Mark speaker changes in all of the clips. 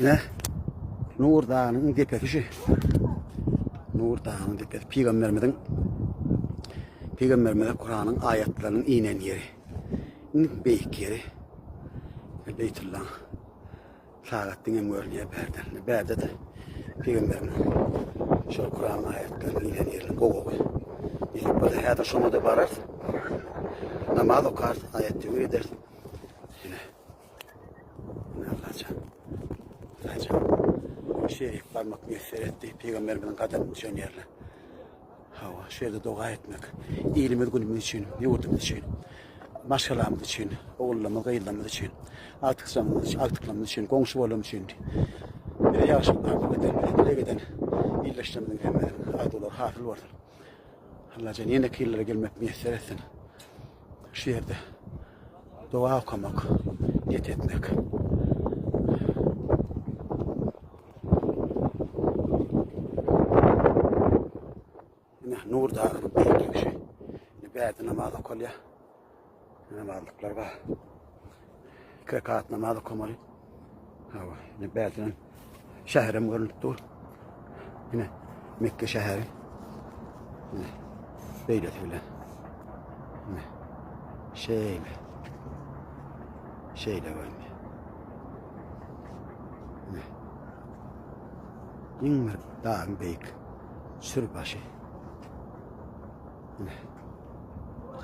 Speaker 1: Ne? Nur dagynyň depesi şu. Nur dagynyň depesi pygamberimiziň pygamberimize Kuranyň aýatlarynyň inen ýeri. Iň beýik ýeri. Beýtullah. Sagat diňem görünýär bärden. Bärde-de pygamberimiz şol Kuranyň aýatlarynyň inen ýeriniň gowagy. Nesip bolsa häzir şoňa-da bararys. Namaz okarys, aýat töwir ederis. Ine. Ine Allajan. Allajan. Şeýle barmak miýesser etdi. Pygamberimiziň gadamyny düşen ýerine. Hawa, şu ýerde doga etmek. Ilimiz günümiz üçin, ýurdumyz üçin, maşgalamyz üçin, ogullarymyz, gyzlarymyz üçin, agtyklarymyz üçin, agtyklarymyz üçin, goňşy-golam üçin. Bize ýagşylyk arzuw eden, bize dileg eden ildeşlerimiziň hemmesiniň arzuwlary hasyl bolsun. Allajan ýeneki ýyllara gelmek miýesser etsin. Şu ýerde doga okamak, niýet etmek. Ine Nur dagynyň beýikligi şu. Ine bärde namaz okalýar. Namazlyklar bar. Iki rekat namaz okamaly. Hawa, ine bärden şäherem görünip dur. Ine Mekke şäheri. Ine beýlesi bilen. Ine şeýle. Şeýle görünýär. Ine. Iň bir dagyň beýik sür başy. Ine.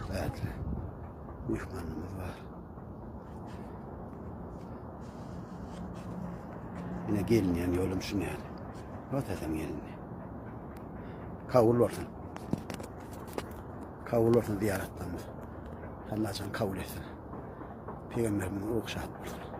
Speaker 1: Bärde myhmanymyz bar. Ine gelinýän ýolum şu ýaly. Otadan gelinýär. Kabul bolsun. Kabul bolsun ziýaratlarymyz. Allajan kabul etsin. Pygamberimiziň ruhy şat bolsun.